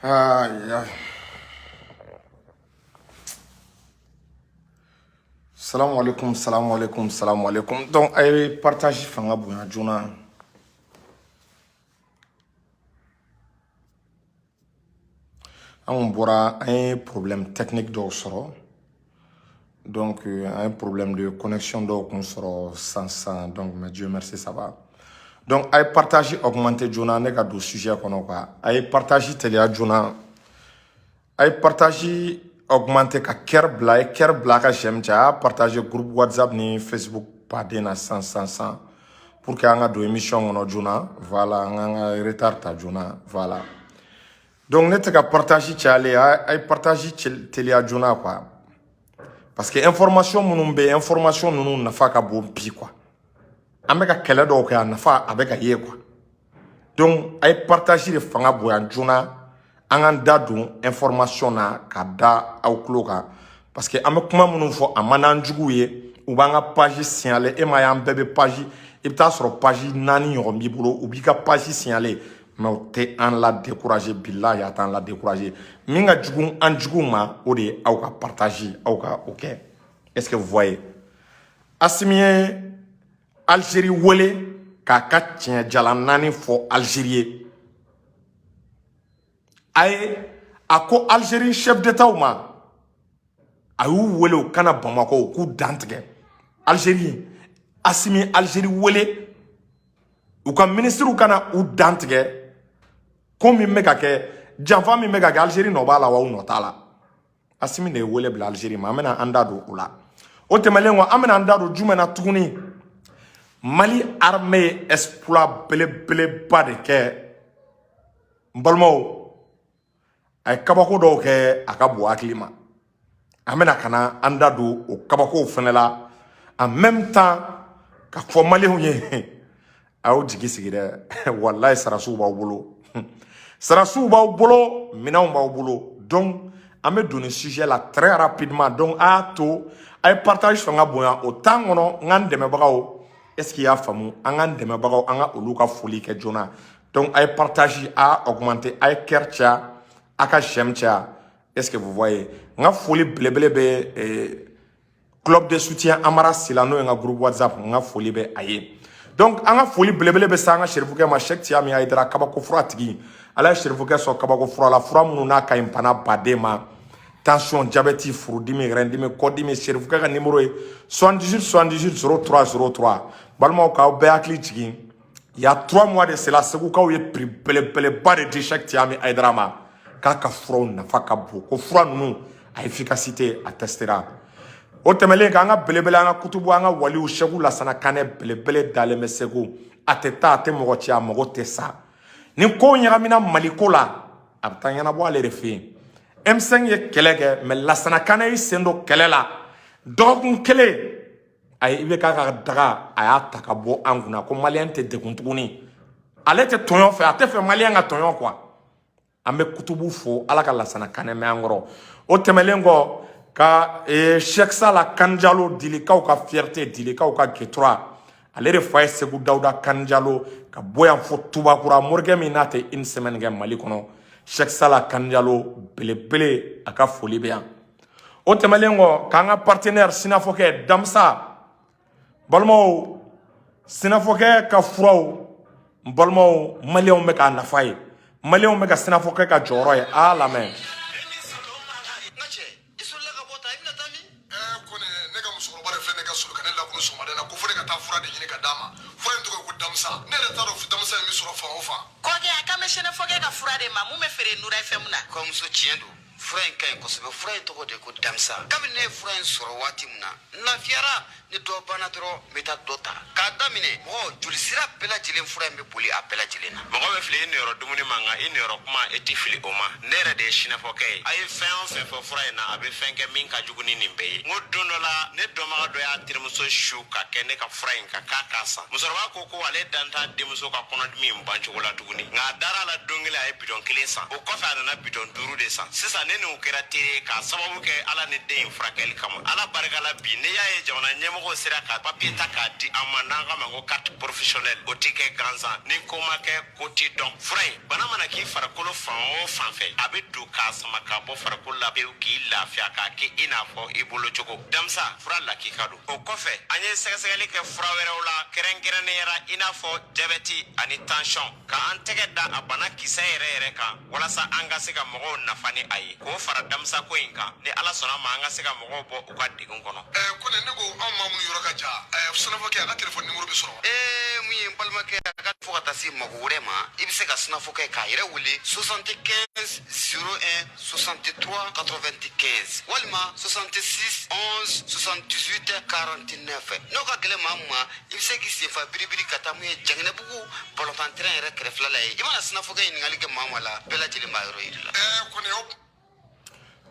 Aïe, aïe. Salam alaikum, salam alaikum, salam alaikum. Donc, a ye partage fanga bonya joona. An kun bɔra, an ye problème technique dɔw sɔrɔ. Donc, an ye problème de connexion dɔw kun sɔrɔ sisan sisan. Donc, mais Dieu merci, ça va. Donc, a ye partage augmenter joona, ne ka don sujet kɔnɔ quoi. A ye partage teliya joona. A ye partage augmenter ka cœur bila, a ye cœur bila a ka j'aime cɛ. A y'a partager groupe WhatsApp ni Facebook baden na sisan sisan sisan pour que an ka don émission kɔnɔ joona. Voilà, an k'an ka retard ta joona. Voilà. Donc ne tɛ ka partage cayalen, a ye partage teliya joona quoi. Parce que information minnu bɛ yen, information ninnu nafa ka bon bi quoi. An bɛ ka kɛlɛ dɔw kɛ, a nafa a bɛ ka ye quoi. Donc a ye partage de fanga bonya joona, an k'an da don information na ka da aw tulo kan. Parce que an bɛ kuma minnu fɔ, a man d'an juguw ye, u b'an ka page signaler. E m'a ye, an bɛɛ bɛ page, i bɛ taa sɔrɔ page 4 ɲɔgɔn b'i bolo, u b'i ka page signaler, mais o tɛ an la décourager, bilahi a t'an la décourager. Min ka jugu an juguw ma, o de ye aw ka partage, aw ka o kɛ. Est-ce que vous voyez? Assimi ye Algérie wele k'a ka tiɲɛ jala 4 fɔ Algérie ye. A ye a ko Algérie chef d'État ma, a y'u wele u kana Bamakɔ, u k'u dantigɛ. Algérie, Assimi Algérie wele u ka ministres kana u dantigɛ. Ko min bɛ ka kɛ, janfa min bɛ ka kɛ, Algérie nɔ b'a la wa u nɔ t'a la? Assimi de ye wele bila Algérie ma. An bɛna an da don o la. O tɛmɛnen kɔ, an bɛna an da don jumɛn na tuguni? Mali armée ye exploit belebeleba de kɛ. N balimaw, a ye kabako dɔw kɛ, a ka bon hakili ma. An bɛna ka na an da don o kabakow fɛnɛ la. En même temps, ka fɔ maliyɛnw ye, a y'aw jigi sigi dɛ, walayi sarasiw b'aw bolo, sarasiw b'aw bolo, minɛnw b'aw bolo. Donc an bɛ don nin sujet la très rapidement. Donc a y'a to a ye partage fanga bonya o temps kɔnɔ. N ka n dɛmɛbagaw, est ce que i y'a faamu? An ka n dɛmɛbagaw, an ka olu ka foli kɛ joona. Donc a ye partage a y'a augmenter, a ye cœur caya, a ka j'aime caya. Est ce que vous voyez? N ka foli belebele bɛ club de soutien Amara Sila, n'o ye n ka groupe WhatsApp, n ka foli bɛ a ye. Donc an ka foli belebele bɛ se an ka serifukɛ ma, Cheikh Tiyami Hayidara, kabako fura tigi. Ala ye serifukɛ sɔn kabako fura la, fura minnu n'a ka ɲi bana baden ma, tension, diabète, furudimi, rɛndimi, kɔdimi. Serifukɛ ka numéro ye 78 78 03 03. Balimaw, k'aw bɛɛ hakili jigin, il y a 3 mois de cela, Segukaw ye prix belebeleba de di Cheikh Tiyami Hayidara ma, k'a ka furaw nafa ka bon, ko fura ninnu a efficacité a testera. O tɛmɛnen k'an ka belebele, an ka kutubu, an ka waliw Segu Lasana Kanɛ belebele dalen bɛ Segu. A tɛ taa, a tɛ mɔgɔ ci, a mago tɛ sa. Ni ko ɲagamina Mali ko la, a bɛ taa ɲɛnabɔ ale de fɛ yen. M5 ye kɛlɛ kɛ, mais Lasana Kanɛ y'i sen don kɛlɛ la dɔgɔkun kelen, a ye IBK ka daga, a y'a ta ka bɔ an kunna, ko maliyɛn tɛ degun tuguni. Ale tɛ tɔɲɔ fɛ, a tɛ fɛ maliyɛn ka tɔɲɔ quoi. An bɛ kutubu fo, Ala ka Lasana Kanɛ mɛn an kɔrɔ. O tɛmɛnen kɔ, ka Cheikh Sala Kanjalo, Dilikaw ka fierté, Dilikaw ka Getura, ale de fa ye Segu Dawuda Kanjalo, ka bɔ yan fo Tubakura, morikɛ min n'a tɛ une semaine kɛ Mali kɔnɔ, Cheikh Sala Kanjalo belebele, a ka foli bɛ yan. O tɛmɛnen kɔ, k'an ka partenaire sinafɔkɛ Damisa, balimaw, sinafɔkɛ ka furaw, n balimaw, maliyɛnw bɛ k'a nafa ye, maliyɛnw bɛ ka sinafɔkɛ ka jɔyɔrɔ ye. A y'a lamɛn. Ne ka musokɔrɔba de filɛ, ne ka sɔrɔ ka ne lakunu sɔgɔmada in na, ko fo ne ka taa fura de ɲini ka d'a ma. Fura in tɔgɔ ye ko damisa. Ne yɛrɛ t'a dɔn damisa in bɛ sɔrɔ fan o fan. Kɔkɛ, a kan bɛ sɛnɛfɔkɛ ka fura de ma mun bɛ feere Nura FM na. Kɔmuso, tiɲɛ don, fura in ka ɲi kosɛbɛ. Fura in tɔgɔ de ko damisa. Kabini ne ye fura in sɔrɔ waati min na, n lafiyara. Ni dɔ banna dɔrɔn, n bɛ taa dɔ ta k'a daminɛ. Mɔgɔ joli sira bɛɛ lajɛlen, fura in bɛ boli a bɛɛ lajɛlen na. Mɔgɔ bɛ fili i niyɔrɔ dumuni ma, nka i niyɔrɔ kuma, e tɛ fili o ma. Ne yɛrɛ de ye sinafɔkɛ ye. A ye fɛn o fɛn fɔ fura in na, a bɛ fɛn kɛ min ka jugu ni nin bɛɛ ye. N ko don dɔ la, ne dɔnbaga dɔ y'a terimuso su ka kɛ ne ka fura in kan k'a k'a san. Musokɔrɔba ko ko ale dan t'a denmuso ka kɔnɔdimi in ban cogo la tuguni, nka a dara a la. Don kelen, a ye bidɔn kelen san. O kɔfɛ, a nana bidɔn 5 de san. Sisan ne n'u kɛra teri ye k'a sababu kɛ Ala ni den in furakɛli kama. Ala barika la, bi n'i y'a ye jamana ɲɛmɔgɔw sera ka papiye ta k'a di an ma, n'an k'a ma ko carte professionnelle, o ti kɛ gansan. Ni ko ma kɛ, ko ti dɔn. Fura in, bana mana k'i farikolo fan o fan fɛ, a bɛ don k'a sama k'a bɔ farikolo la pewu, k'i lafiya, k'a kɛ i n'a fɔ i bolo cogo. Damisa fura lakika don. O kɔfɛ, an ye sɛgɛsɛgɛli kɛ fura wɛrɛw la, kɛrɛnkɛrɛnnenya la i n'a fɔ jabɛti ani tansiyɔn, ka an tɛgɛ da a bana kisɛ yɛrɛ yɛrɛ kan, walasa an ka se ka mɔgɔw nafa ni a ye, k'o fara damisako in kan. Ni Ala sɔnna ma, an ka se ka mɔgɔw bɔ u ka degun kɔnɔ. Kone, ne ko anw maa minnu yɔrɔ ka jan, sinafɔkɛ, a ka telefɔni nimoro bɛ sɔrɔ wa? Ee, mun ye n balimakɛ, a ka fo ka taa se mago wɛrɛ ma, i bɛ se ka sinafɔkɛ k'a yɛrɛ wele 75 01 63 95 walima 66 11 78 49. N'o ka gɛlɛn maa min ma, i bɛ se k'i senfa biribiri ka taa mun ye Jɛngɛnɛbugu balontan terrain yɛrɛ kɛrɛfɛla la ye. I mana sinafɔkɛ ɲininkali kɛ maa ma la, bɛɛ lajɛlen b'a yɔrɔ yiri la. Kone, o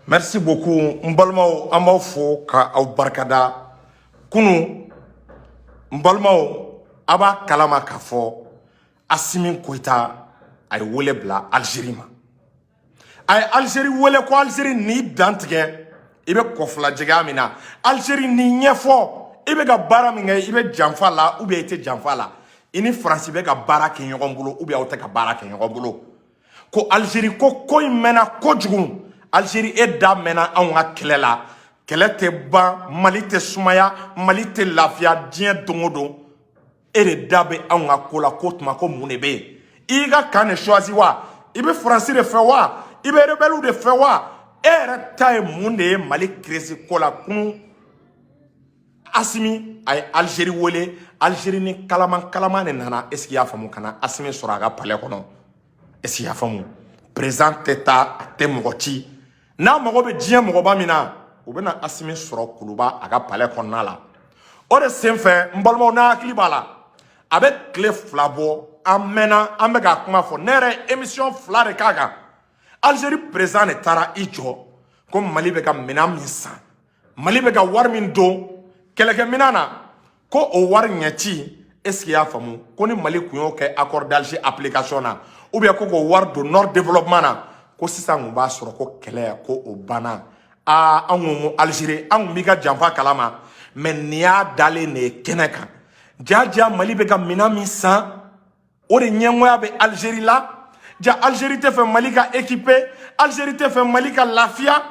Merci beaucoup, n balimaw. An b'aw fo ka aw barikada. Kunu, n balimaw, a b'a kalama k'a fɔ Asimi Goïta a ye wele bila Algérie ma. A ye Algérie wele ko Algérie n'i dantigɛ, i bɛ kɔfilajɛgɛya min na. Algérie n'i ɲɛfɔ, i bɛ ka baara min kɛ, i bɛ janfa la ou bien i tɛ janfa la, i ni Faransi bɛ ka baara kɛ ɲɔgɔn bolo ou bien aw tɛ ka baara kɛ ɲɔgɔn bolo. Ko Algérie, ko in mɛnna kojugu. Algérie, e da mɛnna anw ka kɛlɛ la. Kɛlɛ tɛ ban, Mali tɛ sumaya, Mali tɛ lafiya. Diɲɛ don o don, e de da bɛ anw ka ko la. Ko tuma ko mun de bɛ yen? I y'i ka camp de choisi wa? I bɛ Faransi de fɛ wa? I bɛ rebelle de fɛ wa? E yɛrɛ ta ye mun de ye Mali crise ko la? Kunun, Asimi a ye Algérie wele. Algérie ni kalaman kalaman de nana, est ce que i y'a faamu, ka na Asimi sɔrɔ a ka palais kɔnɔ, est ce que i y'a faamu. Président tɛ taa, a tɛ mɔgɔ ci. N'a mago bɛ diɲɛ mɔgɔba min na, u bɛna Asimi sɔrɔ Kuluba, a ka palais kɔnɔna la. O de senfɛ, n balimaw, n'a hakili b'a la, a bɛ tile 2 bɔ, an mɛnna an bɛ ka kuma fɔ. Ne yɛrɛ ye émission 2 de k'a kan. Algérie président de taara i jɔ ko Mali bɛ ka minɛn min san, Mali bɛ ka wari min don kɛlɛkɛminɛn na, ko o wari ɲɛci, est ce que i y'a faamu, ko ni Mali kun y'o kɛ accord d'Alger application na, ou bien ko k'o wari don nord développement na, ko sisan kun b'a sɔrɔ ko kɛlɛ ko o banna. Aa, an ko Algérie, an kun b'i ka janfa kalama, mais nin y'a dalen de ye kɛnɛ kan. Ja ja, Mali bɛ ka minɛn min san, o de ɲɛngoya bɛ Algérie la. Ja, Algérie tɛ fɛ Mali ka équipé, Algérie tɛ fɛ Mali ka lafiya.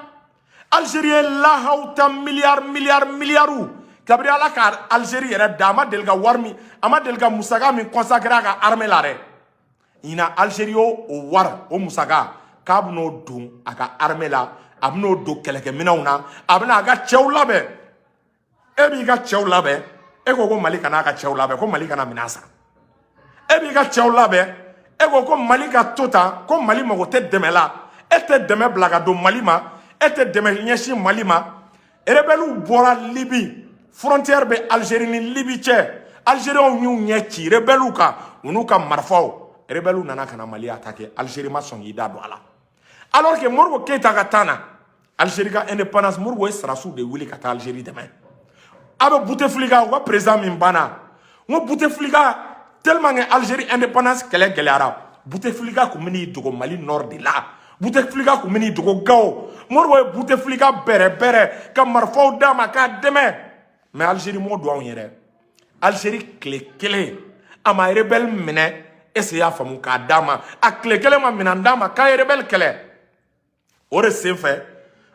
Algérie ye lahaw ta, miliyari miliyari miliyariw. Kabini Ala ka Algérie yɛrɛ da, a ma deli ka wari min, a ma deli ka musaka min consacré a ka armée la dɛ. Ɲinan, Algérie y'o o wari, o musaka, k'a bɛn'o don a ka armée la, a bɛn'o don kɛlɛkɛminɛnw na, a bɛna a ka cɛw labɛn. E b'i ka cɛw labɛn, e ko ko Mali kana a ka cɛw labɛn, ko Mali kana minɛn san. E b'i ka cɛw labɛn, e ko ko Mali ka to tan, ko Mali mago tɛ dɛmɛ la. E tɛ dɛmɛ bila ka don Mali ma, e tɛ dɛmɛ ɲɛsin Mali ma. Rebelles bɔra Libi, frontière bɛ Algérie ni Libi cɛ. Algériens y'u ɲɛ ci rebelles kan, u n'u ka marifaw. Rebelles nana ka na Mali attaquer, Algérie ma sɔn k'i da don a la. Alors que Modibo Keïta ka temps na, Algérie ka indépendance, Modibo ye sarasiw de wuli ka taa Algérie dɛmɛ. A bɛ Bouteflika, u ka président min banna, n ko Bouteflika, tellement que Algérie indépendance kɛlɛ gɛlɛyara, Bouteflika kun bɛ n'i dogo Mali nord de la. Bouteflika kun bɛ n'i dogo Gao. Modibo ye Bouteflika bɛrɛ bɛrɛ ka marifaw d'a ma k'a dɛmɛ. Mais Algérie m'o don anw yɛrɛ. Algérie tile kelen a ma rebelle minɛ, est ce que i y'a faamu, k'a d'a ma. A tile kelen ma minɛn d'a ma k'a ye rebelle kɛlɛ. O de senfɛ,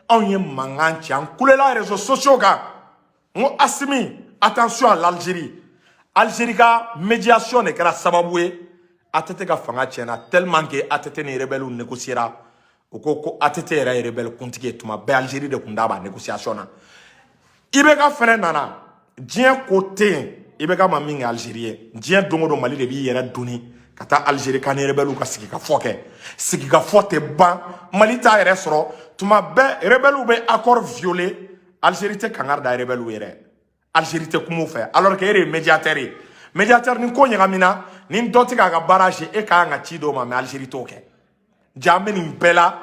anw ye mankan ci, an kulela réseaux sociaux kan. N ko Asimi, attention à l'Algérie. Algérie ka médiation de kɛra sababu ye ATT ka fanga tiɲɛna, tellement que ATT ni rebelle négociera. U ko ko ATT yɛrɛ ye rebelle kuntigi ye. Tuma bɛɛ, Algérie de kun da b'a négociation na. IBK fɛnɛ nana, diɲɛ ko tɛ yen IBK ma min kɛ Algérie ye. Diɲɛ don o don, Mali de b'i yɛrɛ doni ka taa Algérie kan ni rebelle ka sigikafɔ kɛ. Sigikafɔ tɛ ban, Mali t'a yɛrɛ sɔrɔ. Tuma bɛɛ, rebelle bɛ accord violer, Algérie tɛ kangari da rebelle yɛrɛ, Algérie tɛ kuma u fɛ, alors que e de ye médiateur ye. Médiateur, ni ko ɲagamina, ni dɔ tɛ k'a ka baara se, e ka kan ka ci dɔw ma, mais Algérie t'o kɛ. Ja, an bɛ nin bɛɛ la.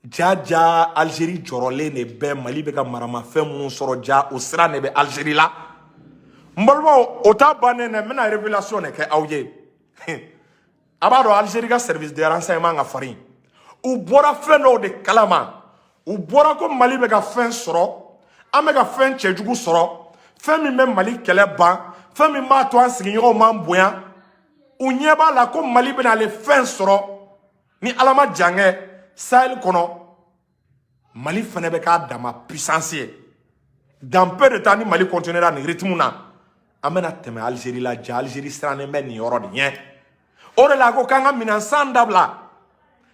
Ja ja, Algérie jɔrɔlen de bɛ Mali bɛ ka maramafɛn minnu sɔrɔ. Ja, o sira de bɛ Algérie la. N balimaw, o t'a bannen dɛ. N bɛna révélation de kɛ aw ye. A b'a dɔn, Algérie ka service de renseignement ka farin. U bɔra fɛn dɔw de kalama. U bɔra ko Mali bɛ ka fɛn sɔrɔ, an bɛ ka fɛn cɛjugu sɔrɔ, fɛn min bɛ Mali kɛlɛ ban, fɛn min b'a to an sigiɲɔgɔnw m'an bonya. U ɲɛ b'a la ko Mali bɛna ale fɛn sɔrɔ ni Ala ma jan kɛ Sahel kɔnɔ. Mali fɛnɛ bɛ k'a dama puissance ye. Dans peu de temps, ni Mali continuera nin rythme na, an bɛna tɛmɛ Algérie la. Ja Algérie sirannen bɛ nin yɔrɔ de ɲɛ. O de la a ko k'an ka minɛn san dabila,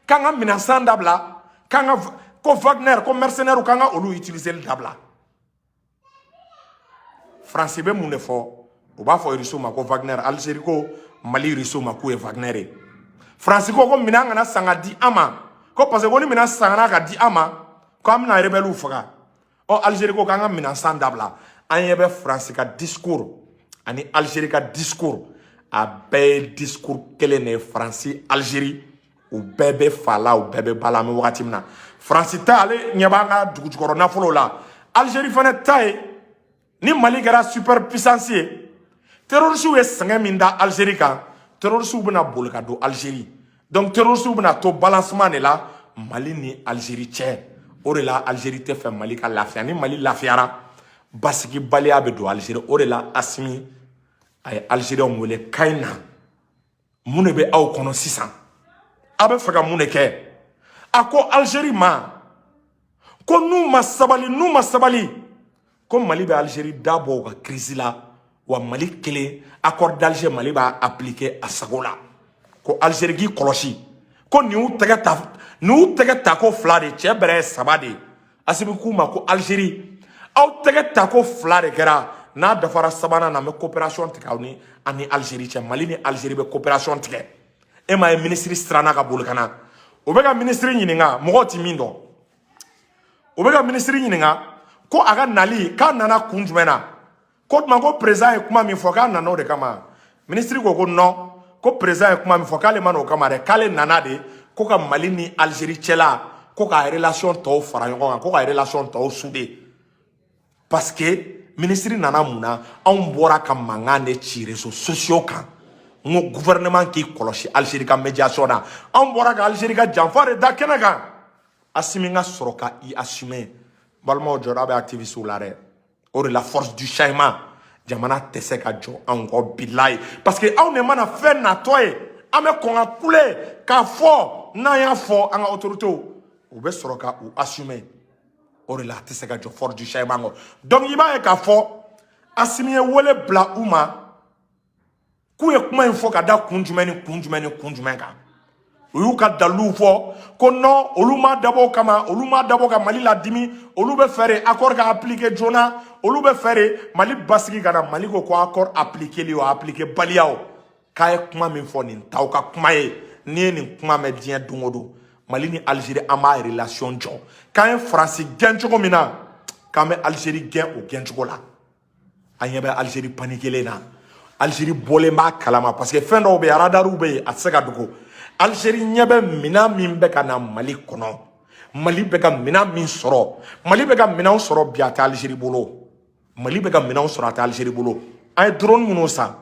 k'an ka minɛn san dabila, k'an ka ko Wagner, ko mercenaires, k'an ka olu utiliser dabila. Faransi bɛ mun de fɔ? U b'a fɔ Irisiw ma ko Wagner. Algérie ko Mali Irisiw ma k'u ye Wagner ye. Faransi ko minɛn kana san ka di an ma, ko parce que ko ni minɛn sangana ka di an ma, ko an bɛna rebelles faga. Ɔ, Algérie ko k'an ka minɛn san dabila. An ɲɛ bɛ Faransi ka discours ani Algérie ka discours, a bɛɛ ye discours kelen de ye. Faransi, Algérie, u bɛɛ bɛ fa la, u bɛɛ bɛ ba la. An bɛ wagati min na, Faransi ta, ale ɲɛ b'an ka dugu jukɔrɔ nafolo la. Algérie fana ta ye, ni Mali kɛra super puissance ye, terroristew ye sɛgɛn min da Algérie kan, terroristew bɛna boli ka don Algérie. Donc terroristew bɛna to balancement de la Mali ni Algérie cɛ. O de la Algérie tɛ fɛ Mali ka lafiya. Ni Mali lafiyara, basigibaliya bɛ don Algérie. O de la Asimi a ye Algérienw wele k'a ye na. Mun de bɛ aw kɔnɔ sisan? Aw bɛ fɛ ka mun de kɛ? A ko Algérie ma ko n'u ma sabali, n'u ma sabali, ko Mali bɛ Algérie da bɔ u ka crise la. Wa Mali kelen, accord d'Alger, Mali b'a appliquer a sago la. Ko Algérie k'i kɔlɔsi, ko nin y'u tɛgɛ ta, nin y'u tɛgɛ ta ko fila de cɛ bɛrɛ ye saba de ye. Asimi k'u ma ko Algérie, aw tɛgɛ ta ko fila de kɛra, n'a dafara sabanan na, an bɛ coopération tigɛ aw ni an ni Algérie cɛ. Mali ni Algérie bɛ coopération tigɛ. E m'a ye, minisiri siranna ka boli ka na. O bɛ ka minisiri ɲininka, mɔgɔw ti min dɔn. O bɛ ka minisiri ɲininka ko a ka nali, k'a nana kun jumɛn na? Ko tuma ko président ye kuma min fɔ, k'a nana o de kama. Minisiri ko ko non, ko président ye kuma min fɔ, k'ale ma n'o kama dɛ, k'ale nana de ko ka Mali ni Algérie cɛla, ko ka relation tɔw fara ɲɔgɔn kan, ko ka relation tɔw souder. Parce que minisiri nana mun na? Anw bɔra ka mankan de ci réseaux sociaux kan, n ko gouvernement k'i kɔlɔsi Algérie ka médiation na. Anw bɔra ka Algérie ka janfa de da kɛnɛ kan. Asimi ka sɔrɔ ka i assumer. Balimaw, jɔda bɛ activiste la dɛ. O de la, force du changement, jamana tɛ se ka jɔ anw kɔ, bilayi, parce que anw de mana fɛn natɔ ye, an bɛ kɔn ka kule k'a fɔ. N'an y'a fɔ, an ka autorités, u bɛ sɔrɔ ka u assumer. O de la, a tɛ se ka jɔ force du changement kɔ. Donc i b'a ye k'a fɔ Asimi ye wele bila u ma k'u ye kuma in fɔ ka da kun jumɛn ni kun jumɛn ni kun jumɛn kan. U y'u ka daliluw fɔ ko non, olu ma dabɔ o kama, olu ma dabɔ ka Mali ladimi, olu bɛ fɛ de accord ka appliquer joona, olu bɛ fɛ de Mali basigi ka na. Mali ko ko accord appliquer o, appliquer baliya o, k'a ye kuma min fɔ, nin t'aw ka kuma ye. N'i ye nin kuma mɛn diɲɛ don o don, Mali ni Algérie, an b'a relation jɔ. K'an ye Faransi gɛn cogo min na, k'an bɛ Algérie gɛn o gɛn cogo la. An ɲɛ bɛ Algérie paniquelen na. Algérie bɔlen b'a kalama, parce que fɛn dɔw bɛ yen, radariw bɛ yen, a tɛ se ka dogo. Algérie ɲɛ bɛ minɛn min bɛ ka na Mali kɔnɔ, Mali bɛ ka minɛn min sɔrɔ, Mali bɛ ka minɛnw sɔrɔ bi, a tɛ Algérie bolo. Mali bɛ ka minɛnw sɔrɔ, a tɛ Algérie bolo. An ye drone minnu san,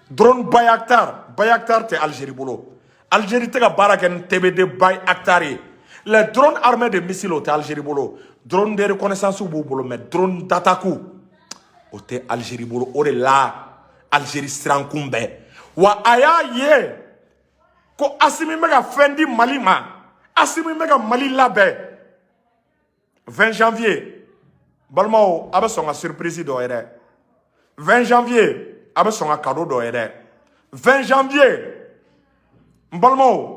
drone Bayraktar, Bayraktar tɛ Algérie bolo. Algérie tɛ ka baara kɛ ni TBD Bayraktar ye. Les drones armés de missiles, o tɛ Algérie bolo. Drone de reconnaissance b'u bolo, mais drone d'attaque, o tɛ Algérie bolo. O de la, Algérie siran kunbɛn wa. A y'a ye ko Asimi bɛ ka fɛn di Mali ma, Asimi bɛ ka Mali labɛn. 20 janvier, balimaw, a bɛ sɔn ka surprise dɔ ye dɛ. 20 janvier, a bɛ sɔn ka cadeau dɔ ye dɛ. 20 janvier, n balimaw,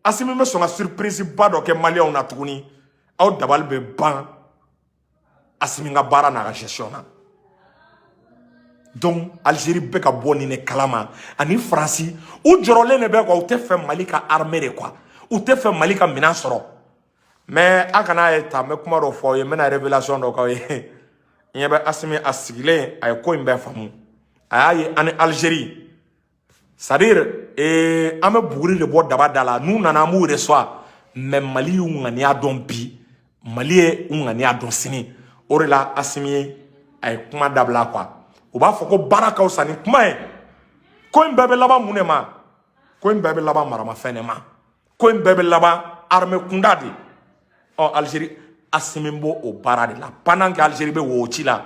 Asimi bɛ sɔn ka surprise ba dɔ kɛ Maliyɛnw na tuguni. Aw dabali bɛ ban Asimi ka baara n'a ka gestion na. Donc Algérie bɛ ka bɔ nin de kalama, ani Faransi, u jɔrɔlen de bɛ quoi. U tɛ fɛ Mali ka armée de quoi, u tɛ fɛ Mali ka minɛn sɔrɔ. Mais a kana ye ta, n bɛ kuma dɔ fɔ aw ye, n bɛna révélation dɔ k'aw ye. N ɲɛ bɛ Asimi a sigilen, a ye ko in bɛɛ faamu. A y'a ye ani Algérie, c'est à dire an bɛ buguri de bɔ daba da la. N'u nana, an b'u reçoit, mais Mali y'u ŋaniya dɔn bi, Mali ye u ŋaniya dɔn sini. O de la, Asimi ye, a ye kuma dabila quoi. U b'a fɔ ko baara ka fisa ni kuma ye. Ko in bɛɛ bɛ laban mun de ma? Ko in bɛɛ bɛ laban maramafɛn de ma. Ko in bɛɛ bɛ laban armée kunda de. Ɔ, Algérie, Assimi b'o o baara de la. Pendant que Algérie bɛ wo ci la,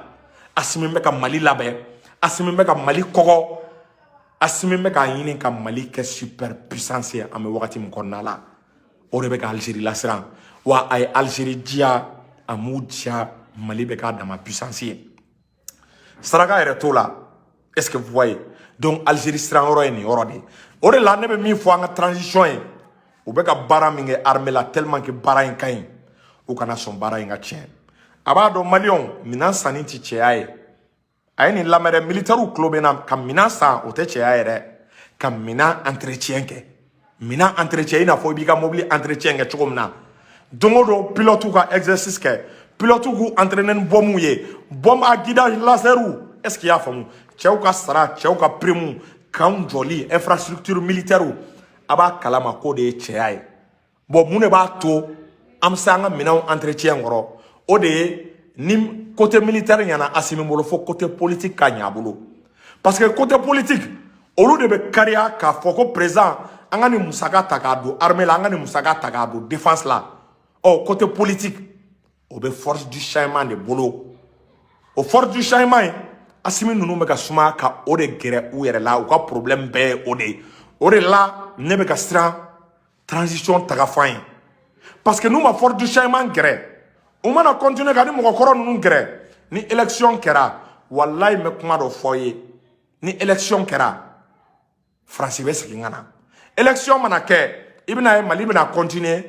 Assimi bɛ ka Mali labɛn, Assimi bɛ ka Mali kɔgɔ, Assimi bɛ k'a ɲini ka Mali kɛ super puissance ye. An bɛ wagati min kɔnɔna la, o de bɛ ka Algérie lasiran. Wa a ye Algérie diya, a m'u diya, Mali bɛ k'a dama puissance ye, saraka yɛrɛ t'o la. Est ce que vous voyez? Donc Algérie siran yɔrɔ ye nin yɔrɔ de ye. O de la ne bɛ min fɔ an ka transition ye, u bɛ ka baara min kɛ armée la, tellement que baara in ka ɲi, u kana sɔn baara in ka tiɲɛ. A b'a dɔn, maliyɛnw, minɛn sanni ti cɛya ye. A ye nin lamɛn dɛ, militaires tulo bɛ na. Ka minɛn san, o tɛ cɛya ye dɛ. Ka minɛn entretien kɛ, minɛn entretien, i n'a fɔ i b'i ka mobili entretien kɛ cogo min na, don o don pilote ka exercice kɛ, pilote k'u entraîner ni bombe ye, bombe à guidage laser. Est ce que i y'a faamu? Cɛw ka sara, cɛw ka prime, kanw jɔli, infrastructure militaire, a b'a kalama k'o de ye cɛya ye. Bon, mun de b'a to an bɛ se an ka minɛnw entretien kɔrɔ? O de ye ni côté militaire ɲɛna Assimi bolo, fo côté politique ka ɲɛ a bolo, parce que côté politique, olu de bɛ kariya k'a fɔ ko président, an ka nin musaka ta k'a don armée la, an ka nin musaka ta k'a don défense la. Ɔ, côté politique, o bɛ force du changement de bolo. O force du changement ye, Assimi ninnu bɛ ka suma ka o de gɛrɛ u yɛrɛ la. U ka problème bɛɛ ye o de ye. O de la ne bɛ ka siran transition tagafan ye, parce que n'u ma force du changement gɛrɛ, u mana continuer ka ni mɔgɔkɔrɔ ninnu gɛrɛ, ni élection kɛra, walayi, n bɛ kuma dɔ fɔ ye, ni élection kɛra, Faransi bɛ segin ka na. Élection mana kɛ, i bɛna ye Mali bɛna continuer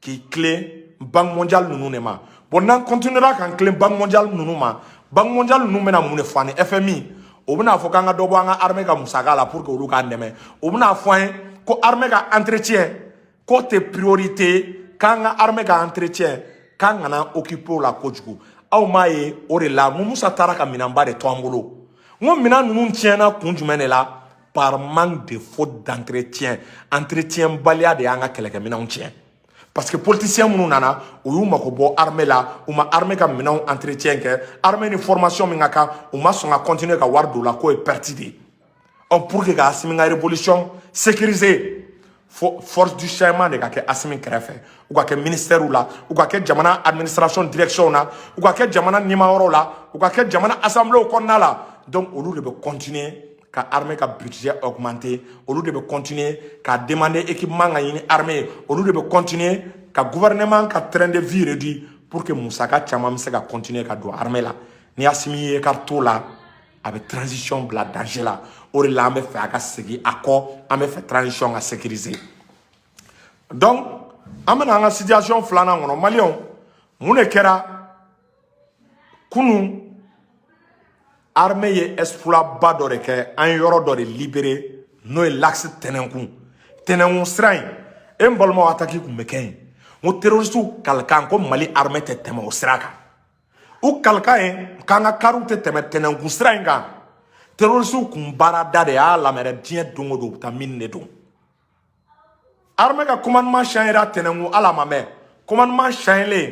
k'i tilen Banque mondiale ninnu de ma. Bon, n'an continuera k'an tilen Banque mondiale ninnu ma, Banque mondiale ninnu bɛna mun de fɔ an ye? FMI, o bɛna fɔ k'an ka dɔ bɔ an ka armée ka musaka la pour que olu k'an dɛmɛ. O bɛna fɔ an ye ko armée ka entretien k'o tɛ priorité, k'an ka armée ka entretien, k'an kana occuper o la kojugu. Aw m'a ye, o de la Musa taara ka minɛnba de to an bolo. N ko minɛn ninnu tiɲɛna kun jumɛn de la? Par manque de faute d'entretien. Entretien baliya de y'an ka kɛlɛkɛminɛnw tiɲɛ, parce que politicien minnu nana, u y'u mako bɔ armée la, u ma armée ka minɛnw entretien kɛ. Armée ni formation min ka kan, u ma sɔn ka continuer ka wari don o la, k'o ye perte de ye. Ɔ, pour que ka Assimi ka révolution sécuriser, fo force du changement de ka kɛ Assimi kɛrɛfɛ, u ka kɛ ministère la, u ka kɛ jamana administration direction na, u ka kɛ jamana ɲɛmayɔrɔ la, u ka kɛ jamana assemblée kɔnɔna la. Donc olu de bɛ continuer ka armée ka budget augmenter, olu de bɛ continuer ka demander équipement ka ɲini armée ye, olu de bɛ continuer ka gouvernement ka train de vie réduit pour que musaka caman bɛ se ka continuer ka don armée la. Ni Assimi ye ka t'o la, a bɛ transition bila danger la. O de la an bɛ fɛ a ka segin a kɔ, an bɛ fɛ transition ka sécuriser. Donc an bɛna an ka situation filanan kɔnɔ. Maliyɛnw, mun de kɛra kunun? Armée ye exploit ba dɔ de kɛ. An ye yɔrɔ dɔ de libéré, n'o ye l'axe Tɛnɛnkun, Tɛnɛnkun sira in. E n balimaw, attaque kun bɛ kɛ yen. N ko terroristew kalikan ko Mali armée tɛ tɛmɛ o sira kan. U kalikan ye k'an ka kariw tɛ tɛmɛ Tɛnɛnkun sira in kan. Terroristew kun baarada de y'a lamɛn dɛ. Diɲɛ don o don, u bɛ taa mine de don. Armée ka commandement changera Tɛnɛnkun, ala ma mɛn commandement changelen,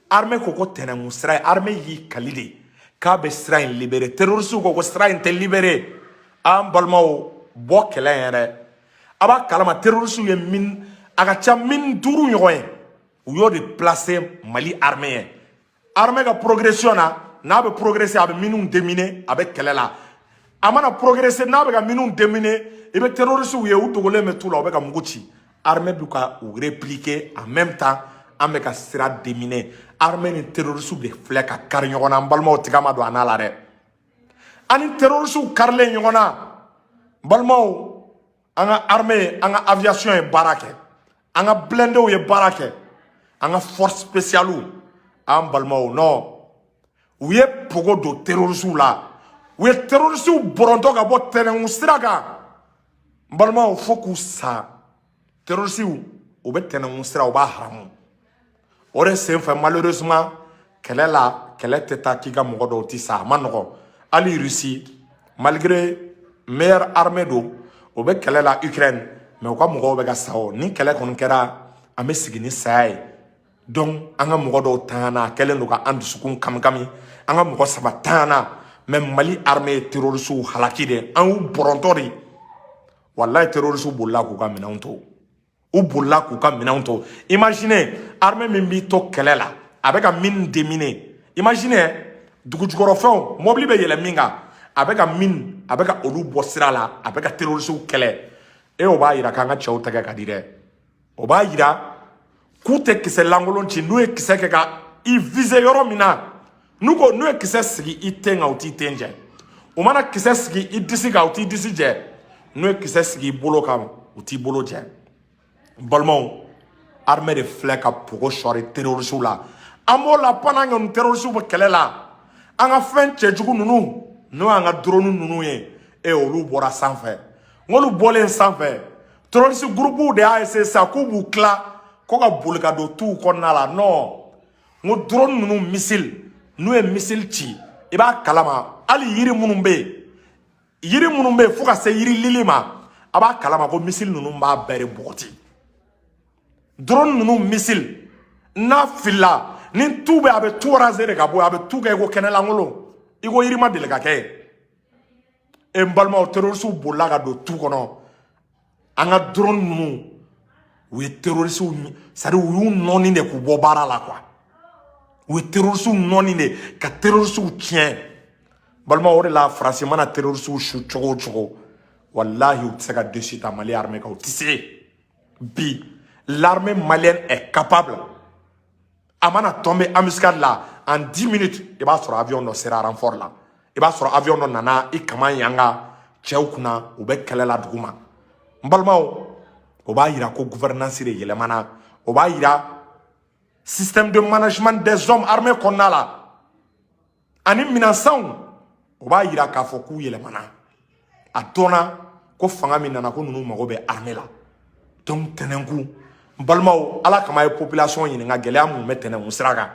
armée ko ko Tɛnɛnkun sira ye, armée y'i kali de k'a bɛ sira in libéré. Terroristew ko ko sira in tɛ libéré. An balimaw, bɔ kɛlɛ in yɛrɛ, a b'a kalama, terroristew ye mine, a ka ca mine 5 ɲɔgɔn ye, u y'o de placer Mali armée ye. Armée ka progression na, n'a bɛ progresser, a bɛ minnu déminer, a bɛ kɛlɛ la. A mana progresser, n'a bɛ ka minnu déminer, i bɛ terroristew ye, u dogolen bɛ t'u la, u bɛ ka mugu ci. Armée bɛ ka u répliquer en même temps, an bɛ ka sira déminer. Armée ni terroristew de filɛ ka kari ɲɔgɔn na. An balimaw, tiga ma don a n'a la dɛ. An ni terroristew karilen ɲɔgɔn na, n balimaw, an ka armée, an ka aviation ye baara kɛ, an ka blindéw ye baara kɛ, an ka force spéciale, an balimaw, non, u ye pogo don terroristew la, u ye terroristew bɔrɔntɔ ka bɔ tɛnɛnkun sira kan. N balimaw, fo k'u sa, terroristew, u bɛ tɛnɛnkun sira, u b'a haramu. O de senfɛ, malheureusement, kɛlɛ la, kɛlɛ tɛ taa k'i ka mɔgɔ dɔw ti sa, a ma nɔgɔ. Hali Russie, malgré meilleure armée don, o bɛ kɛlɛ la Ukraine, mais u ka mɔgɔw bɛ ka sa. O ni kɛlɛ kɔni kɛra, an bɛ sigi ni saya ye. Donc an ka mɔgɔ dɔw tanyana, a kɛlen don ka an dusukun kamikami. An ka mɔgɔ 3 tanyana, mais Mali armée ye terroristew halaki de, an y'u bɔrɔntɔ de. Walayi, terroristew bolila k'u ka minɛnw to. U bolila k'u ka minɛnw to. Imaginez, armée min b'i to kɛlɛ la, a bɛ ka mine déminer. Imaginez, dugujukɔrɔfɛnw, mobili bɛ yɛlɛ min kan, a bɛ ka mine, a bɛ ka olu bɔ sira la, a bɛ ka terroristew kɛlɛ. E, o b'a yira k'an ka cɛw tɛgɛ ka di dɛ. O b'a yira k'u tɛ kisɛ lankolon ci. N'u ye kisɛ kɛ ka i viser yɔrɔ min na, n'u ko n'u ye kisɛ sigi i ten kan, u t'i ten jɛ. U mana kisɛ sigi i disi kan, u t'i disi jɛ. N'u ye kisɛ sigi i bolo kan, u t'i bolo jɛ. Balimaw, armée de filɛ ka pogo sɔri terroristew la. An b'o la pendant que ni terroristew bɛ kɛlɛ la, an ka fɛn cɛjugu ninnu, n'o y'an ka drone ninnu ye, e, olu bɔra sanfɛ. N k'olu bɔlen sanfɛ, terroriste groupe de y'a essayer sisan k'u b'u tila ko ka boli ka don tuw kɔnɔna la. Non, n ko drone ninnu, missile, n'u ye missile ci, i b'a kalama, hali yiri minnu bɛ yen, yiri minnu bɛ yen fo ka se yiri lili ma, a b'a kalama ko missile ninnu b'a bɛɛ de bɔgɔti. Drone ninnu missile, n'a filila ni tu bɛ, a bɛ tu raser de ka bɔ yen, a bɛ tu kɛ i ko kɛnɛlankolon, i ko yiri ma deli ka kɛ yen. E, n balimaw, terroristew bolila ka don tu kɔnɔ. An ka drone ninnu, u ye terroristew, c'est à dire u y'u nɔɔni de k'u bɔ baara la quoi. U ye terroristew nɔɔni de ka terroristew tiɲɛ. Balimaw, o de la Faransi mana terroristew su cogo o cogo, walahi, u tɛ se ka dessus ta Mali armée kan, u tɛ se. Bi, l'armée malienne est capable. A mana tomber embuscade la, en 10 minutes, i b'a sɔrɔ avion dɔ sera renfort la, i b'a sɔrɔ avion dɔ nana i kama yanga cɛw kunna, u bɛ kɛlɛ la dugu ma. N balimaw, o b'a yira ko gouvernance de yɛlɛmana. O b'a yira système de management des hommes armés kɔnɔna la ani minɛnsanw, o b'a yira k'a fɔ k'u yɛlɛmana. A dɔnna ko fanga min nana, ko ninnu mago bɛ armée la. Donc Tɛnɛnku, n balimaw, ala kama, ye population ɲininka gɛlɛya mun bɛ Tɛnɛnkun sira kan.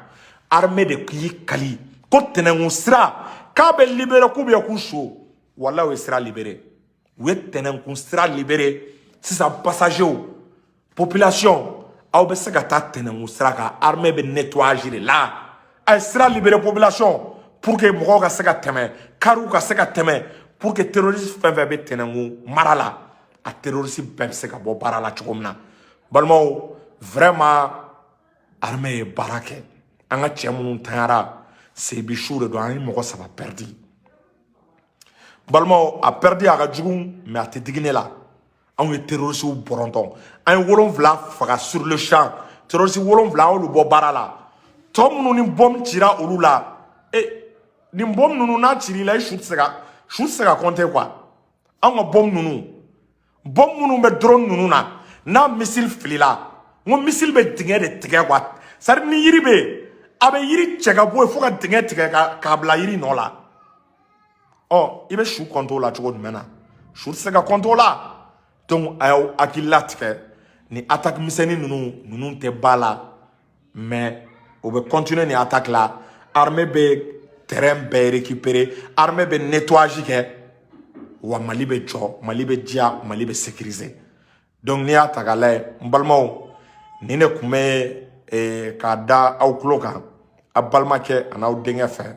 Armée de k'i kali ko Tɛnɛnkun sira k'a bɛ libéré, k'u bɛ k'u so. Walahi, u ye sira libéré, u ye Tɛnɛnkun sira libéré. Sisan passagers, population, aw bɛ se ka taa Tɛnɛnkun sira kan. Armée bɛ nettoyage de la. A ye sira libéré population pour que mɔgɔw ka se ka tɛmɛ, kariw ka se ka tɛmɛ, pour que terroriste fɛn fɛn bɛ Tɛnɛnkun mara la, a terroriste bɛɛ bɛ se ka bɔ baara la cogo min na. Balimaw, vraiment, armée ye baara kɛ. An ka cɛ minnu tanyara, sebi su de don, an ye mɔgɔ 3 perdu. Balimaw, a perdu a ka jugu, mais a tɛ digi ne la. Anw ye terroristew bɔrɔntɔ, an ye 7 faga sur le champ. Terroriste 7, an y'olu bɔ baara la. Tɔ minnu ni bombe cira olu la, e, nin bombe ninnu n'a cir'i la, i su tɛ se ka, su tɛ se ka compter quoi. Anw ka bombe ninnu, bombe minnu bɛ drone ninnu na, n'a missile filila, n ko missile bɛ dingɛ de tigɛ quoi. C'est à dire ni yiri bɛ yen, a bɛ yiri cɛ ka bɔ yen fo ka dingɛ tigɛ ka k'a bila yiri nɔ la. Ɔ, i bɛ su compter o la cogo jumɛn na? Su tɛ se ka compter o la. Donc a y'aw hakili latigɛ. Ni attaque misɛnnin ninnu tɛ ba la, mais o bɛ continuer. Ni attaque la, armée bɛ terrain bɛɛ récupérer, armée bɛ nettoyage kɛ wa. Mali bɛ jɔ, Mali bɛ diya, Mali bɛ sécuriser. Donc n'i y'a ta k'a lajɛ, n balimaw, nin de tun bɛ k'a da aw tulo kan, a balimakɛ a n'aw denkɛ fɛ,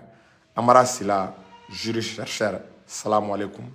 Amara Sila, juriste chercheur. Salamu aleykum.